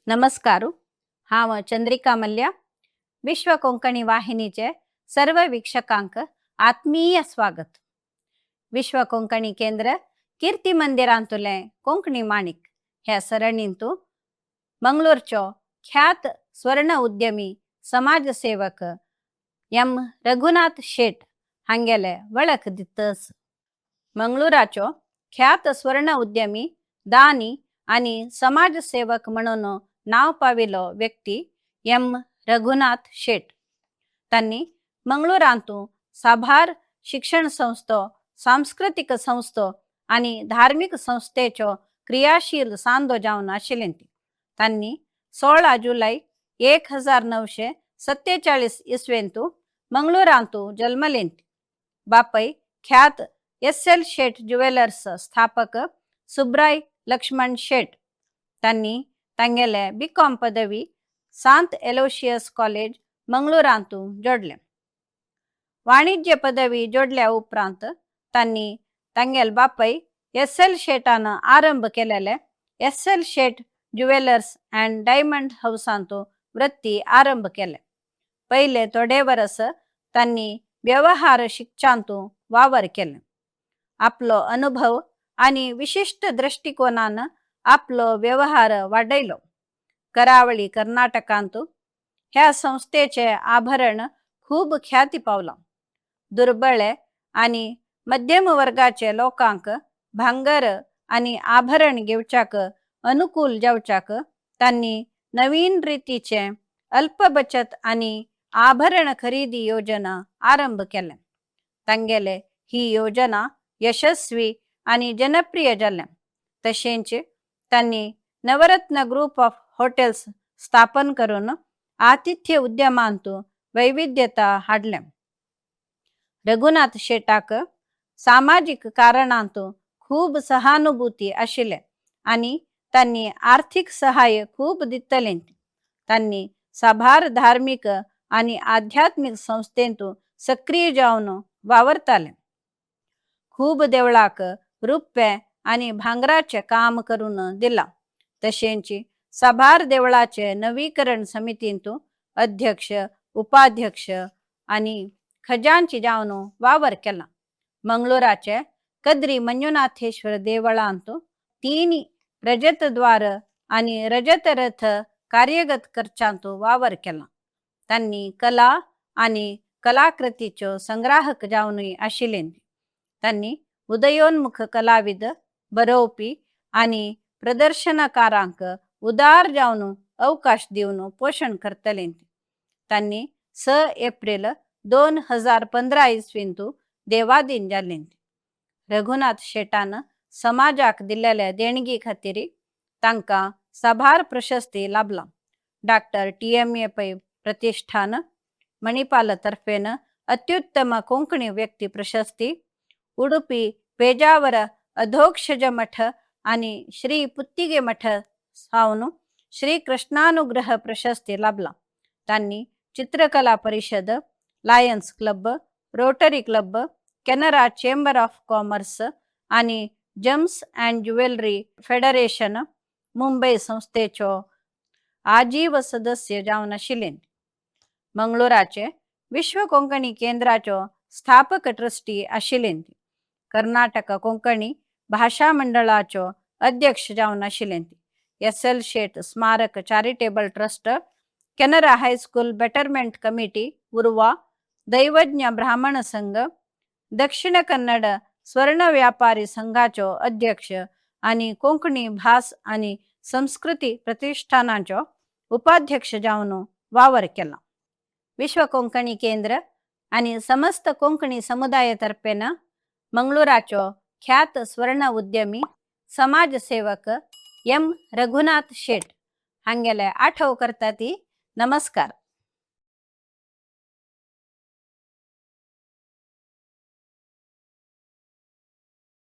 नमस्कार. हांव चंद्रिका मल्ल्या. विश्व कोंकणी वाहिनीचे सर्व वीक्षकांक आत्मीय स्वागत. विश्व कोंकणी केंद्र कीर्ती मंदिरांतुले कोंकणी माणिक ह्या सरणींतू मंगळूरचो ख्यात स्वर्ण उद्यमी, समाजसेवक एम रघुनाथ शेट हांगेले वळख दितस. मंगळूराचो ख्यात स्वर्ण उद्यमी, दानी आनी समाजसेवक म्हणून नाव पाविलो व्यक्ती एम रघुनाथ शेट. तांणी मंगळूरांतू साबार शिक्षण संस्थो, सांस्कृतीक संस्थो आनी धार्मीक संस्थेचो क्रियाशील सांदो जावन आशिल्ले. तांणी 16 जुलय 1947 इस्वेंतू मंगळूरांतू जल्मलेंती. बापय ख्यात एस एल शेट ज्युवेलर्स स्थापक सुब्राय लक्ष्मण शेट. तांणी तांगेले बी.कॉम पदवी सांत एलोशियस कॉलेज, मंगळूरांतू जोडले. वाणिज्य पदवी जोडल्या उपरांत तांणी तांगेल बापय एस एल शेटान आरंभ केलेले S L Shet jewellers and diamond हाऊसांतू वृत्ती आरंभ केले. पयले थोडे वर्स तांणी व्यवहार शिकच्यांतू वावर केले. आपलो अनुभव आणि विशिष्ट दृष्टिकोनान आपलो व्यवहार वाडयलो. करावळी कर्नाटकांतू ह्या संस्थेचे आभरण खूब ख्याती पावलां. दुर्बळे आणि मध्यम वर्गाचे लोकांक भांगर आणि आभरण घेवच्याक अनुकूल जावच्याक तांणी नवीन रितीचे अल्प बचत आणि आभरण खरेदी योजना आरंभ केले. तांगेले ही योजना यशस्वी आणि जनप्रिय जाल्या. तशेंच तांणी नवरत्न ग्रुप ऑफ हॉटेल्स स्थापन करून आतिथ्य उद्यमांतू वैविध्यता हाडलें. रघुनाथ शेटाक सामाजीक कारणांतू खूब सहानुभूती आशिल्ले आनी तांणी आर्थिक सहाय्य खूब दितले. तांणी साबार धार्मिक आनी आध्यात्मिक संस्थेंतू सक्रीय जावन वावरताले. खूब देवळाक रुप्या आनी भांगराचें काम करून दिलां. तशेंच साबार देवळाचे नवीकरण समितींतू अध्यक्ष, उपाध्यक्ष आनी खजांची जावन वावर केला. मंगळूराचे कद्री मंजुनाथेश्वर देवळांतू तीन रजतद्वार आनी रजत रथ कार्यगत करच्यांतू वावर केला. तांणी कला आनी कलाकृतीच्यो संग्राहक जावनूय आशिल्ले. तांणी उदयोन्मुख कलाविद, बरोवपी आनी प्रदर्शनकारांक उदार जावन अवकाश दिवन पोशण करतले. तांणी 6 एप्रिल 2015 इस्वींतू देवाधीन जाले. रघुनाथ शेटान समाजाक दिल्लेल्या देणगी खातीर तांकां साबार प्रशस्ती लाभला. Doctor TMA. पै प्रतिष्ठान, मणिपाल तर्फेन अत्युत्तम कोंकणी व्यक्ती प्रशस्ती, उडुपी पेजावर अधोक्षज मठ आणि श्री पुत्तिगे मठ सावन श्री कृष्णानुग्रह प्रशस्ती लाभला. तांणी चित्रकला परिषद, lions club, rotary club, Canara chamber of commerce आणि gems and jewellery federation, Mumbai संस्थेचो आजीव सदस्य जावन आशिल्ले. मंगळूराचे विश्व कोंकणी केंद्राचो स्थापक ट्रस्टी आशिल्ले. कर्नाटक कोंकणी भाशा मंडळाचो अध्यक्ष जावन आशिल्ले. एस एल शेट स्मारक charitable trust, Canara high school betterment committee, Urwa दैवज्ञ ब्राह्मण संघ, दक्षिण कन्नड स्वर्ण व्यापारी संघाचो अध्यक्ष आणि कोंकणी भास आणि संस्कृती प्रतिष्ठानाचो उपाध्यक्ष जावन वावर केला. विश्व कोंकणी केंद्र आणि समस्त कोंकणी समुदाय तर्फेन मंगळूराचो ख्यात स्वर्ण उद्यमी, समाजसेवक एम रघुनाथ शेट हांगेले आठव करता ती. नमस्कार.